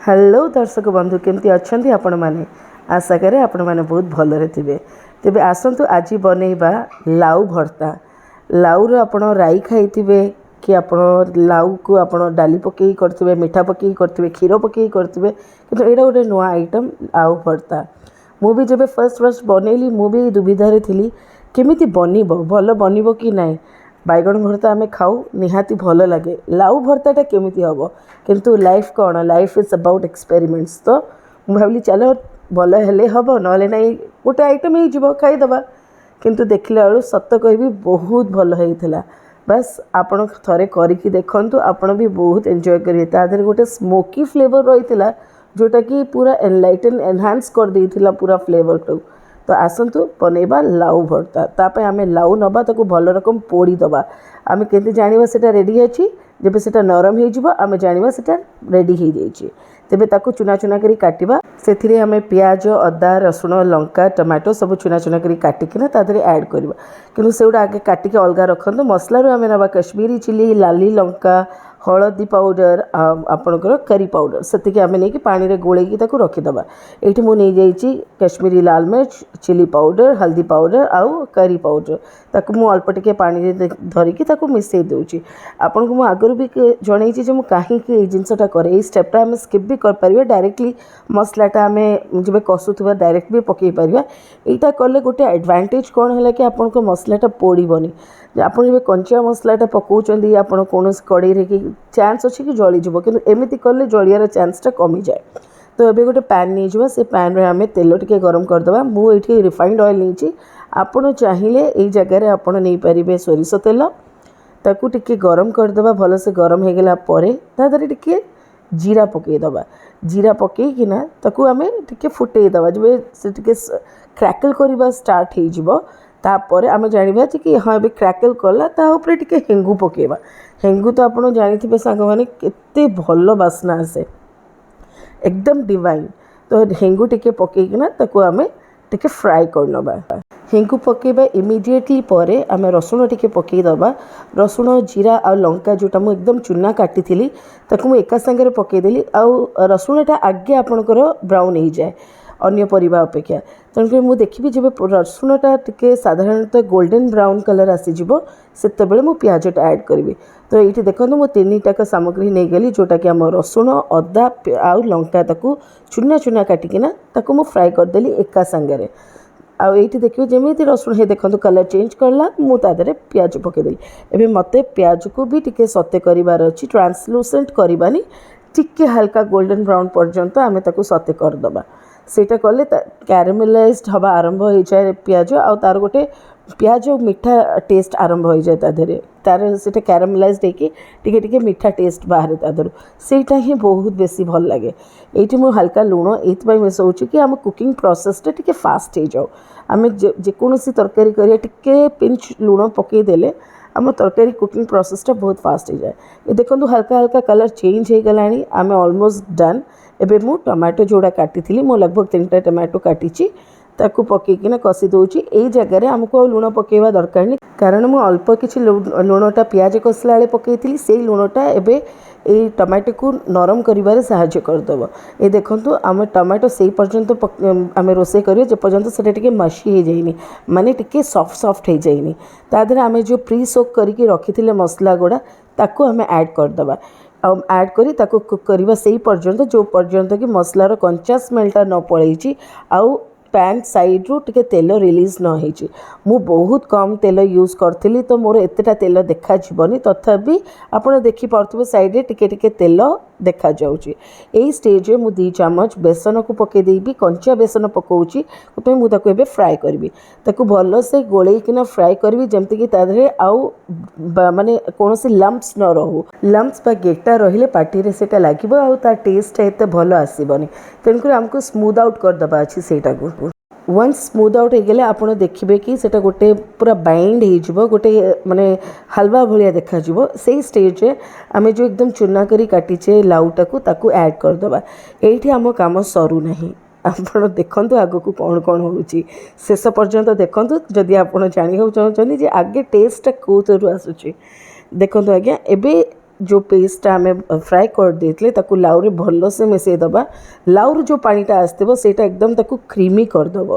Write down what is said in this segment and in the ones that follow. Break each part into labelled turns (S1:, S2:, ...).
S1: Hello ଦର୍ଶକ ବନ୍ଧୁ, କେମିତି ଅଛନ୍ତି ଆପଣମାନେ? ଆଶା କରେ ଆପଣମାନେ ବହୁତ ଭଲରେ ଥିବେ। ତେବେ ଆସନ୍ତୁ, ଆଜି ବନେଇବା ଲାଉ ଭର୍ତ୍ତା। ଲାଉର ଆପଣ ରାଇ ଖାଇଥିବେ କି ଆପଣ ଲାଉକୁ ଆପଣ ଡାଲି ପକେଇକି କରିଥିବେ, ମିଠା ପକେଇକି କରିଥିବେ, କ୍ଷୀର ପକେଇକି କରିଥିବେ, କିନ୍ତୁ ଏଇଟା ଗୋଟେ ନୂଆ ଆଇଟମ୍, ଲାଉ ଭର୍ତ୍ତା। ମୁଁ ବି ଯେବେ ଫାର୍ଷ୍ଟ ଫାର୍ଷ୍ଟ ବନେଇଲି, ମୁଁ ବି ଦୁବିଧାରେ ଥିଲି, କେମିତି ବନିବ, ଭଲ ବନିବ କି ନାହିଁ। ବାଇଗଣ ଭର୍ତ୍ତା ଆମେ ଖାଉ, ନିହାତି ଭଲ ଲାଗେ, ଲାଉ ଭର୍ତ୍ତାଟା କେମିତି ହେବ? କିନ୍ତୁ ଲାଇଫ୍ କ'ଣ? Life is about experiments. ତ ମୁଁ ଭାବିଲି, ଚାଲ, ଭଲ ହେଲେ ହେବ, ନହେଲେ ନାହିଁ, ଗୋଟେ ଆଇଟମ୍ ହେଇଯିବ, ଖାଇଦେବା। କିନ୍ତୁ ଦେଖିଲା ବେଳୁ ସତ କହିବି, ବହୁତ ଭଲ ହେଇଥିଲା। ବାସ୍, ଆପଣ ଥରେ କରିକି ଦେଖନ୍ତୁ, ଆପଣ ବି ବହୁତ ଏନ୍ଜୟ କରିବେ। ତା ଦେହରେ ଗୋଟେ ସ୍ମୋକି ଫ୍ଲେଭର୍ ରହିଥିଲା, ଯେଉଁଟାକି ପୁରା ଏନଲାଇଟେନ୍ ଏନହାନ୍ସ କରିଦେଇଥିଲା ପୁରା ଫ୍ଲେଭର୍ଟାକୁ। ତ ଆସନ୍ତୁ ବନେଇବା ଲାଉ ଭର୍ତ୍ତା। ତା ପାଇଁ ଆମେ ଲାଉ ନେବା, ତାକୁ ଭଲ ରକମ ପୋଡ଼ିଦେବା। ଆମେ କେମିତି ଜାଣିବା ସେଇଟା ରେଡ଼ି ଅଛି? ଯେବେ ସେଇଟା ନରମ ହେଇଯିବ, ଆମେ ଜାଣିବା ସେଇଟା ରେଡ଼ି ହେଇଯାଇଛି। ତେବେ ତାକୁ ଚୁନା ଚୁନା କରି କାଟିବା। ସେଥିରେ ଆମେ ପିଆଜ, ଅଦା, ରସୁଣ, ଲଙ୍କା, ଟମାଟୋ ସବୁ ଚୁନା ଚୁନା କରି କାଟିକିନା ତା ଦେହରେ ଆଡ଼୍ କରିବା। କିନ୍ତୁ ସେଗୁଡ଼ା ଆଗେ କାଟିକି ଅଲଗା ରଖନ୍ତୁ। ମସଲାରୁ ଆମେ ନେବା କାଶ୍ମୀରୀ ଚିଲି, ଲାଲି ଲଙ୍କା, ହଳଦୀ ପାଉଡ଼ର, ଆପଣଙ୍କର କରି ପାଉଡ଼ର। ସେତିକି ଆମେ ନେଇକି ପାଣିରେ ଗୋଳେଇକି ତାକୁ ରଖିଦେବା। ଏଇଠି ମୁଁ ନେଇଯାଇଛି କାଶ୍ମୀରୀ ଲାଲ ମିର୍ଚ, ଚିଲି ପାଉଡ଼ର, ହଳଦୀ ପାଉଡ଼ର ଆଉ କରି ପାଉଡ଼ର। ତାକୁ ମୁଁ ଅଳ୍ପ ଟିକେ ପାଣିରେ ଧରିକି ତାକୁ ମିଶାଇ ଦେଉଛି। ଆପଣଙ୍କୁ ମୁଁ ଆଗରୁ ବି ଜଣେଇଛି ଯେ ମୁଁ କାହିଁକି ଏଇ ଜିନିଷଟା କରେ। ଏଇ ଷ୍ଟେପ୍ଟା ଆମେ ସ୍କିପ୍ ବି କରିପାରିବା, ଡାଇରେକ୍ଟଲି ମସଲାଟା ଆମେ ଯେବେ କଷୁଥିବା, ଡାଇରେକ୍ଟ ବି ପକାଇ ପାରିବା। ଏଇଟା କଲେ ଗୋଟେ ଆଡ଼ଭାଣ୍ଟେଜ୍ କ'ଣ ହେଲା କି ଆପଣଙ୍କ ମସଲାଟା ପୋଡ଼ିବନି। ଆପଣ ଯେବେ କଞ୍ଚା ମସଲାଟା ପକାଉଛନ୍ତି ଆପଣ କୌଣସି କଡ଼େଇରେ କି, ଚାନ୍ସ ଅଛି କି ଜଳିଯିବ। କିନ୍ତୁ ଏମିତି କଲେ ଜଳିବାର ଚାନ୍ସଟା କମିଯାଏ। ତ ଏବେ ଗୋଟେ ପ୍ୟାନ୍ ନେଇଯିବା। ସେ ପ୍ୟାନ୍ରେ ଆମେ ତେଲ ଟିକେ ଗରମ କରିଦେବା। ମୁଁ ଏଇଠି ରିଫାଇଣ୍ଡ ଅଏଲ୍ ନେଇଛି, ଆପଣ ଚାହିଁଲେ ଏଇ ଜାଗାରେ ଆପଣ ନେଇପାରିବେ ସୋରିଷ ତେଲ। ତାକୁ ଟିକେ ଗରମ କରିଦେବା। ଭଲସେ ଗରମ ହେଇଗଲା ପରେ ତା ଦେହରେ ଟିକେ ଜିରା ପକାଇଦେବା। ଜିରା ପକାଇକିନା ତାକୁ ଆମେ ଟିକେ ଫୁଟେଇଦେବା। ଯେବେ ସେ ଟିକେ କ୍ରାକଲ୍ କରିବା ଷ୍ଟାର୍ଟ ହେଇଯିବ, ତାପରେ ଆମେ ଜାଣିବା ଯେ କି ହଁ, ଏବେ କ୍ରାକଲ୍ କଲା। ତା ଉପରେ ଟିକେ ହେଙ୍ଗୁ ପକାଇବା। ହେଙ୍ଗୁ ତ ଆପଣ ଜାଣିଥିବେ ସାଙ୍ଗମାନେ, କେତେ ଭଲ ବାସ୍ନା ଆସେ, ଏକଦମ ଡିଭାଇନ୍। ତ ହେଙ୍ଗୁ ଟିକେ ପକାଇକିନା ତାକୁ ଆମେ ଟିକେ ଫ୍ରାଏ କରିନେବା। ହେଙ୍ଗୁ ପକାଇବା ଇମିଡ଼ିଏଟଲି ପରେ ଆମେ ରସୁଣ ଟିକେ ପକାଇଦେବା। ରସୁଣ, ଜିରା ଆଉ ଲଙ୍କା ଯେଉଁଟା ମୁଁ ଏକଦମ ଚୁନା କାଟିଥିଲି, ତାକୁ ମୁଁ ଏକା ସାଙ୍ଗରେ ପକାଇଦେଲି। ଆଉ ରସୁଣଟା ଆଗେ ଆପଣଙ୍କର ବ୍ରାଉନ୍ ହେଇଯାଏ ଅନ୍ୟ ପରିବା ଅପେକ୍ଷା। ତେଣୁକରି ମୁଁ ଦେଖିବି, ଯେବେ ରସୁଣଟା ଟିକେ ସାଧାରଣତଃ ଗୋଲ୍ଡେନ୍ ବ୍ରାଉନ୍ କଲର୍ ଆସିଯିବ, ସେତେବେଳେ ମୁଁ ପିଆଜଟା ଆଡ଼୍ କରିବି। ତ ଏଇଠି ଦେଖନ୍ତୁ, ମୁଁ ତିନିଟାକ ସାମଗ୍ରୀ ନେଇଗଲି, ଯେଉଁଟାକି ଆମ ରସୁଣ, ଅଦା ଆଉ ଲଙ୍କା। ତାକୁ ଚୁନା ଚୁନା କାଟିକିନା ତାକୁ ମୁଁ ଫ୍ରାଏ କରିଦେଲି ଏକା ସାଙ୍ଗରେ। ଆଉ ଏଇଠି ଦେଖିବେ, ଯେମିତି ରସୁଣ ହେଇ ଦେଖନ୍ତୁ କଲର୍ ଚେଞ୍ଜ କଲା, ମୁଁ ତା ଦେହରେ ପିଆଜ ପକାଇଦେଲି। ଏବେ ମୋତେ ପିଆଜକୁ ବି ଟିକେ ସତେ କରିବାର ଅଛି। ଟ୍ରାନ୍ସଲୁସେଣ୍ଟ କରିବାନି, ଟିକେ ହାଲକା ଗୋଲ୍ଡେନ୍ ବ୍ରାଉନ୍ ପର୍ଯ୍ୟନ୍ତ ଆମେ ତାକୁ ସତେ କରିଦେବା। ସେଇଟା କଲେ କ୍ୟାରାମେଲାଇଜ୍ଡ ହେବା ଆରମ୍ଭ ହେଇଯାଏ ପିଆଜ, ଆଉ ତା'ର ଗୋଟେ ପିଆଜ ମିଠା ଟେଷ୍ଟ ଆରମ୍ଭ ହେଇଯାଏ ତା ଦେହରେ। ତା'ର ସେଇଟା କ୍ୟାରାମେଲାଇଜ୍ଡ ହେଇକି ଟିକେ ଟିକେ ମିଠା ଟେଷ୍ଟ ବାହାରେ ତା ଦେହରୁ। ସେଇଟା ହିଁ ବହୁତ ବେଶୀ ଭଲ ଲାଗେ। ଏଇଠି ମୁଁ ହାଲକା ଲୁଣ ଏଇଥିପାଇଁ ମିଶାଉଛି କି ଆମ କୁକିଂ ପ୍ରୋସେସ୍ଟା ଟିକେ ଫାଷ୍ଟ ହେଇଯାଉ। ଆମେ ଯେକୌଣସି ତରକାରୀ କରିବା, ଟିକେ ପିଞ୍ଚ ଲୁଣ ପକାଇଦେଲେ ଆମ ତରକାରୀ କୁକିଂ ପ୍ରୋସେସ୍ଟା ବହୁତ ଫାଷ୍ଟ ହେଇଯାଏ। ଏ ଦେଖନ୍ତୁ, ହାଲକା ହାଲକା କଲର୍ ଚେଞ୍ଜ ହେଇଗଲାଣି, ଆମେ ଅଲମୋଷ୍ଟ ଡନ୍। ଏବେ ମୁଁ ଟମାଟୋ ଯେଉଁଟା କାଟିଥିଲି, ମୁଁ ଲଗଭଗ ତିନିଟା ଟମାଟୋ କାଟିଛି, ତାକୁ ପକାଇକିନା କଷି ଦେଉଛି। ଏଇ ଜାଗାରେ ଆମକୁ ଆଉ ଲୁଣ ପକାଇବା ଦରକାର ନାହିଁ, କାରଣ ମୁଁ ଅଳ୍ପ କିଛି ଲୁଣଟା ପିଆଜ କଷିଲା ବେଳେ ପକାଇଥିଲି। ସେଇ ଲୁଣଟା ଏବେ ଏଇ ଟମାଟୋକୁ ନରମ କରିବାରେ ସାହାଯ୍ୟ କରିଦେବ। ଏ ଦେଖନ୍ତୁ, ଆମେ ଟମାଟୋ ସେଇ ପର୍ଯ୍ୟନ୍ତ ଆମେ ରୋଷେଇ କରିବା, ଯେପର୍ଯ୍ୟନ୍ତ ସେଇଟା ଟିକେ ମସି ହେଇଯାଇନି, ମାନେ ଟିକେ ସଫ୍ଟ ସଫ୍ଟ ହେଇଯାଇନି। ତା ଦେହରେ ଆମେ ଯେଉଁ ପ୍ରି ସୋକ୍ କରିକି ରଖିଥିଲେ ମସଲା ଗୁଡ଼ା, ତାକୁ ଆମେ ଆଡ଼୍ କରିଦେବା। ଆଉ ଆଡ଼୍ କରି ତାକୁ କୁକ୍ କରିବା ସେଇ ପର୍ଯ୍ୟନ୍ତ, ଯେଉଁ ପର୍ଯ୍ୟନ୍ତ କି ମସଲାର କଞ୍ଚା ସ୍ମେଲ୍ଟା ନ ପଳେଇଛି ଆଉ ପ୍ୟାନ୍ ସାଇଡ଼୍ରୁ ଟିକେ ତେଲ ରିଲିଜ୍ ନ ହେଇଛି। ମୁଁ ବହୁତ କମ୍ ତେଲ ୟୁଜ୍ କରିଥିଲି, ତ ମୋର ଏତେଟା ତେଲ ଦେଖାଯିବନି। ତଥାପି ଆପଣ ଦେଖିପାରୁଥିବେ, ସାଇଡ଼୍ରେ ଟିକେ ଟିକେ ତେଲ ଦେଖାଯାଉଛି। ଏଇ ଷ୍ଟେଜ୍ରେ ମୁଁ 2 ଚାମଚ ବେସନକୁ ପକାଇଦେବି। କଞ୍ଚା ବେସନ ପକାଉଛି, ସେଥିପାଇଁ ମୁଁ ତାକୁ ଏବେ ଫ୍ରାଏ କରିବି। ତାକୁ ଭଲସେ ଗୋଳେଇକିନା ଫ୍ରାଏ କରିବି, ଯେମିତିକି ତା ଦେହରେ ଆଉ ମାନେ କୌଣସି ଲମ୍ପସ୍ ନ ରହୁ। ଲମ୍ପସ୍ ବା ଗେଟା ରହିଲେ ପାଟିରେ ସେଇଟା ଲାଗିବ ଆଉ ତା ଟେଷ୍ଟଟା ଏତେ ଭଲ ଆସିବନି। ତେଣୁକରି ଆମକୁ ସ୍ମୁଦ୍ ଆଉଟ୍ କରିଦେବା ଅଛି ସେଇଟାକୁ। ୱାନ୍ସ ସ୍ମୁଦ୍ ଆଉଟ୍ ହେଇଗଲେ ଆପଣ ଦେଖିବେ କି ସେଇଟା ଗୋଟେ ପୁରା ବାଇଣ୍ଡ ହେଇଯିବ, ଗୋଟେ ମାନେ ହାଲୱା ଭଳିଆ ଦେଖାଯିବ। ସେଇ ଷ୍ଟେଜ୍ରେ ଆମେ ଯେଉଁ ଏକଦମ ଚୁନା କରି କାଟିଛେ ଲାଉଟାକୁ, ତାକୁ ଆଡ଼୍ କରିଦେବା। ଏଇଠି ଆମ କାମ ସରୁନାହିଁ। ଆପଣ ଦେଖନ୍ତୁ ଆଗକୁ କ'ଣ କ'ଣ ହେଉଛି। ଶେଷ ପର୍ଯ୍ୟନ୍ତ ଦେଖନ୍ତୁ, ଯଦି ଆପଣ ଜାଣିବାକୁ ଚାହୁଁଛନ୍ତି ଯେ ଆଗେ ଟେଷ୍ଟଟା କେଉଁଥିରୁ ଆସୁଛି। ଦେଖନ୍ତୁ ଆଜ୍ଞା, ଏବେ ଯେଉଁ ପେଷ୍ଟଟା ଆମେ ଫ୍ରାଏ କରିଦେଇଥିଲେ, ତାକୁ ଲାଉରେ ଭଲସେ ମିଶାଇ ଦେବା। ଲାଉରୁ ଯେଉଁ ପାଣିଟା ଆସିଥିବ, ସେଇଟା ଏକଦମ ତାକୁ କ୍ରିମି କରିଦେବ।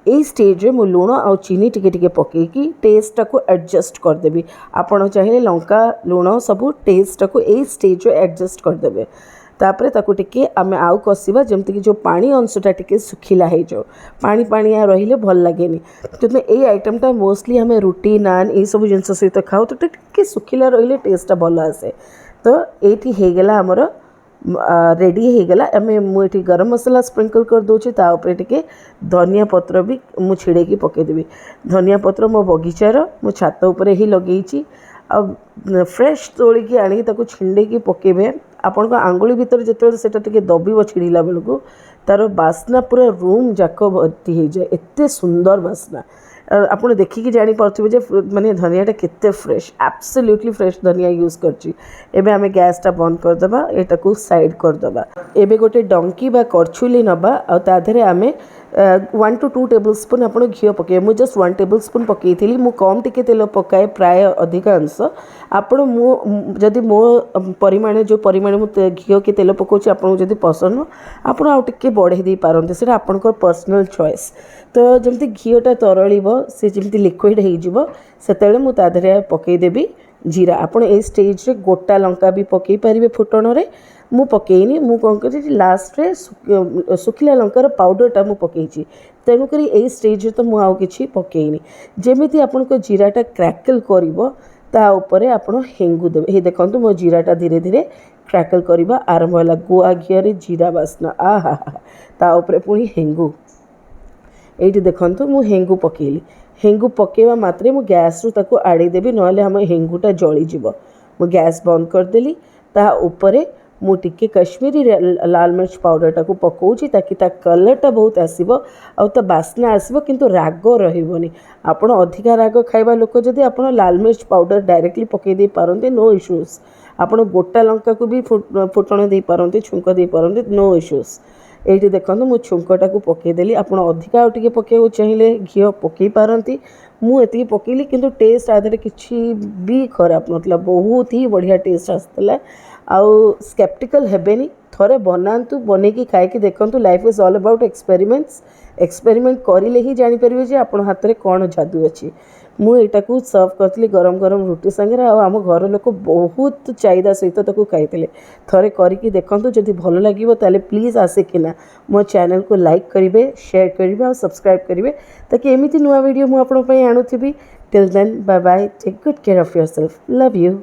S1: ଏଇ ଷ୍ଟେଜ୍ରେ ମୁଁ ଲୁଣ ଆଉ ଚିନି ଟିକେ ଟିକେ ପକାଇକି ଟେଷ୍ଟଟାକୁ ଆଡ଼ଜଷ୍ଟ କରିଦେବି। ଆପଣ ଚାହିଁଲେ ଲଙ୍କା, ଲୁଣ ସବୁ ଟେଷ୍ଟଟାକୁ ଏଇ ଷ୍ଟେଜ୍ରେ ଆଡ଼ଜଷ୍ଟ କରିଦେବେ। ତାପରେ ତାକୁ ଟିକେ ଆମେ ଆଉ କଷିବା, ଯେମିତିକି ଯେଉଁ ପାଣି ଅଂଶଟା ଟିକେ ଶୁଖିଲା ହେଇଯାଉ। ପାଣି ପାଣିଆ ରହିଲେ ଭଲ ଲାଗେନି। କିନ୍ତୁ ଏଇ ଆଇଟମ୍ଟା ମୋଷ୍ଟଲି ଆମେ ରୁଟି, ନାନ୍ ଏଇସବୁ ଜିନିଷ ସହିତ ଖାଉ, ତ ଟିକେ ଶୁଖିଲା ରହିଲେ ଟେଷ୍ଟଟା ଭଲ ଆସେ। ତ ଏଇଠି ହେଇଗଲା ଆମର, ରେଡ଼ି ହେଇଗଲା। ମୁଁ ଏଠି ଗରମ ମସଲା ସ୍ପ୍ରିଙ୍କଲ୍ କରିଦେଉଛି। ତା ଉପରେ ଟିକେ ଧନିଆ ପତ୍ର ବି ମୁଁ ଛିଡ଼େଇକି ପକାଇଦେବି। ଧନିଆ ପତ୍ର ମୋ ବଗିଚାର, ମୁଁ ଛାତ ଉପରେ ହିଁ ଲଗେଇଛି। ଆଉ ଫ୍ରେଶ୍ ତୋଳିକି ଆଣିକି ତାକୁ ଛିଣ୍ଡେଇକି ପକାଇବେ, ଆପଣଙ୍କ ଆଙ୍ଗୁଳି ଭିତରେ ଯେତେବେଳେ ସେଇଟା ଟିକେ ଦବିବ ଛିଡ଼ିଲା ବେଳକୁ, ତା'ର ବାସ୍ନା ପୁରା ରୁମ୍ ଯାକ ଭର୍ତ୍ତି ହେଇଯାଏ। ଏତେ ସୁନ୍ଦର ବାସ୍ନା, ଆପଣ ଦେଖିକି ଜାଣିପାରୁଥିବେ ଯେ ମାନେ ଧନିଆଟା କେତେ ଫ୍ରେଶ୍। ଆବସଲ୍ୟୁଟଲି ଫ୍ରେଶ୍ ଧନିଆ ୟୁଜ୍ କରିଛି। ଏବେ ଆମେ ଗ୍ୟାସ୍ଟା ବନ୍ଦ କରିଦେବା, ଏଇଟାକୁ ସାଇଡ଼୍ କରିଦେବା। ଏବେ ଗୋଟେ ଡଙ୍କି ବା କରଛୁଲି ନେବା ଆଉ ତା ଦେହରେ ଆମେ 1 ଟୁ 2 ଟେବୁଲ୍ ସ୍ପୁନ୍ ଆପଣ ଘିଅ ପକାଇବେ। ମୁଁ ଜଷ୍ଟ 1 ଟେବୁଲ୍ ସ୍ପୁନ୍ ପକାଇଥିଲି। ମୁଁ କମ୍ ଟିକେ ତେଲ ପକାଏ ପ୍ରାୟ ଅଧିକାଂଶ। ଆପଣ ମୁଁ ଯଦି ମୋ ପରିମାଣ, ଯେଉଁ ପରିମାଣ ମୁଁ ଘିଅ କି ତେଲ ପକାଉଛି, ଆପଣଙ୍କୁ ଯଦି ପସନ୍ଦ ନୁହଁ, ଆପଣ ଆଉ ଟିକେ ବଢ଼େଇ ଦେଇପାରନ୍ତି। ସେଇଟା ଆପଣଙ୍କର ପର୍ସନାଲ୍ ଚଏସ୍। ତ ଯେମିତି ଘିଅଟା ତରଳିବ, ସେ ଯେମିତି ଲିକ୍ୱିଡ଼ ହେଇଯିବ, ସେତେବେଳେ ମୁଁ ତା ଦେହରେ ପକାଇଦେବି ଜିରା। ଆପଣ ଏଇ ଷ୍ଟେଜ୍ରେ ଗୋଟା ଲଙ୍କା ବି ପକାଇ ପାରିବେ ଫୁଟଣରେ। ମୁଁ ପକାଇନି। ମୁଁ କ'ଣ କରିଛି, ଲାଷ୍ଟରେ ଶୁଖିଲା ଲଙ୍କାର ପାଉଡ଼ରଟା ମୁଁ ପକାଇଛି। ତେଣୁକରି ଏଇ ଷ୍ଟେଜ୍ରେ ତ ମୁଁ ଆଉ କିଛି ପକାଇନି। ଯେମିତି ଆପଣଙ୍କ ଜିରାଟା କ୍ରାକଲ୍ କରିବ, ତା ଉପରେ ଆପଣ ହେଙ୍ଗୁ ଦେବେ। ହେଇ ଦେଖନ୍ତୁ, ମୋ ଜିରାଟା ଧୀରେ ଧୀରେ କ୍ରାକଲ୍ କରିବା ଆରମ୍ଭ ହେଲା। ଗୁଆ ଘିଅରେ ଜିରା ବାସ୍ନା, ଆହା! ତା ଉପରେ ପୁଣି ହେଙ୍ଗୁ। ଏଇଠି ଦେଖନ୍ତୁ, ମୁଁ ହେଙ୍ଗୁ ପକାଇଲି। ହେଙ୍ଗୁ ପକାଇବା ମାତ୍ରେ ମୁଁ ଗ୍ୟାସ୍ରୁ ତାକୁ ଆଡ଼େଇ ଦେବି, ନହେଲେ ଆମ ହେଙ୍ଗୁଟା ଜଳିଯିବ। ମୁଁ ଗ୍ୟାସ୍ ବନ୍ଦ କରିଦେଲି। ତା ଉପରେ ମୁଁ ଟିକେ କାଶ୍ମୀରୀ ଲାଲ ମିର୍ଚ ପାଉଡ଼ରଟାକୁ ପକାଉଛି, ତାକି ତା କଲର୍ଟା ବହୁତ ଆସିବ ଆଉ ତା ବାସ୍ନା ଆସିବ, କିନ୍ତୁ ରାଗ ରହିବନି। ଆପଣ ଅଧିକା ରାଗ ଖାଇବା ଲୋକ ଯଦି, ଆପଣ ଲାଲ ମିର୍ଚ ପାଉଡ଼ର ଡାଇରେକ୍ଟଲି ପକାଇ ଦେଇପାରନ୍ତି, ନୋ ଇସ୍ୟୁଜ୍। ଆପଣ ଗୋଟା ଲଙ୍କାକୁ ବି ଫୁଟଣ ଦେଇପାରନ୍ତି, ଛୁଙ୍କ ଦେଇପାରନ୍ତି, ନୋ ଇସ୍ୟୁଜ୍। ଏଇଠି ଦେଖନ୍ତୁ, ମୁଁ ଛୁଙ୍କଟାକୁ ପକାଇଦେଲି। ଆପଣ ଅଧିକା ଆଉ ଟିକେ ପକାଇବାକୁ ଚାହିଁଲେ ଘିଅ ପକାଇ ପାରନ୍ତି। ମୁଁ ଏତିକି ପକାଇଲି, କିନ୍ତୁ ଟେଷ୍ଟ ଆ ଦେହରେ କିଛି ବି ଖରାପ ନଥିଲା। ବହୁତ ହି ବଢ଼ିଆ ଟେଷ୍ଟ ଆସିଥିଲା। ଆଉ ସ୍କେପ୍ଟିକାଲ୍ ହେବେନି, ଥରେ ବନାନ୍ତୁ, ବନେଇକି ଖାଇକି ଦେଖନ୍ତୁ। Life is all about experiments. Experiment କରିଲେ ହିଁ ଜାଣିପାରିବେ ଯେ ଆପଣଙ୍କ ହାତରେ କ'ଣ ଯାଦୁ ଅଛି। ମୁଁ ଏଇଟାକୁ ସର୍ଭ କରିଥିଲି ଗରମ ଗରମ ରୁଟି ସାଙ୍ଗରେ ଆଉ ଆମ ଘର ଲୋକ ବହୁତ ଚାହିଦା ସହିତ ତାକୁ ଖାଇଥିଲେ। ଥରେ କରିକି ଦେଖନ୍ତୁ। ଯଦି ଭଲ ଲାଗିବ, ତାହେଲେ ପ୍ଲିଜ୍ ଆସିକିନା ମୋ ଚ୍ୟାନେଲକୁ ଲାଇକ୍ କରିବେ, ସେୟାର କରିବେ ଆଉ ସବସ୍କ୍ରାଇବ୍ କରିବେ, ତାକି ଏମିତି ନୂଆ ଭିଡ଼ିଓ ମୁଁ ଆପଣଙ୍କ ପାଇଁ ଆଣୁଥିବି। Till then, bye bye, take good care of yourself, love you.